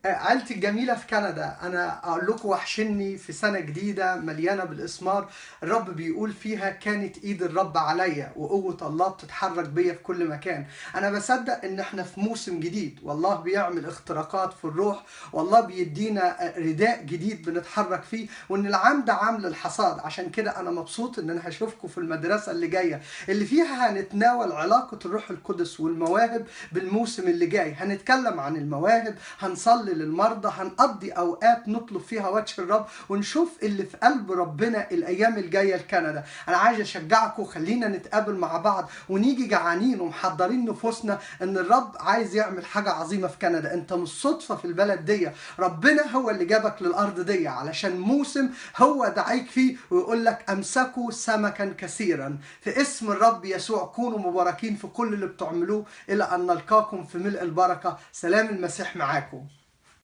عيلتي الجميلة في كندا، أنا أقول لكم وحشني في سنة جديدة مليانة بالإسمار. الرب بيقول فيها كانت إيد الرب عليا وقوة الله بتتحرك بيا في كل مكان. أنا بصدق إن إحنا في موسم جديد، والله بيعمل اختراقات في الروح، والله بيدينا رداء جديد بنتحرك فيه، وإن العام ده عام للحصاد. عشان كده أنا مبسوط إن أنا هشوفكم في المدرسة اللي جاية اللي فيها هنتناول علاقة الروح القدس والمواهب بالموسم اللي جاي. هنتكلم عن المواهب، هنصلي للمرضى، هنقضي اوقات نطلب فيها وجه الرب ونشوف اللي في قلب ربنا الايام الجاية لكندا. انا عايز اشجعكم، خلينا نتقابل مع بعض ونيجي جعانين ومحضرين نفوسنا ان الرب عايز يعمل حاجة عظيمة في كندا. انت مش صدفة في البلد دي، ربنا هو اللي جابك للارض دي علشان موسم هو دعيك فيه ويقول لك امسكوا سمكا كثيرا. في اسم الرب يسوع كونوا مباركين في كل اللي بتعملوه الى ان نلقاكم في ملء البركة. سلام المسيح معاكم.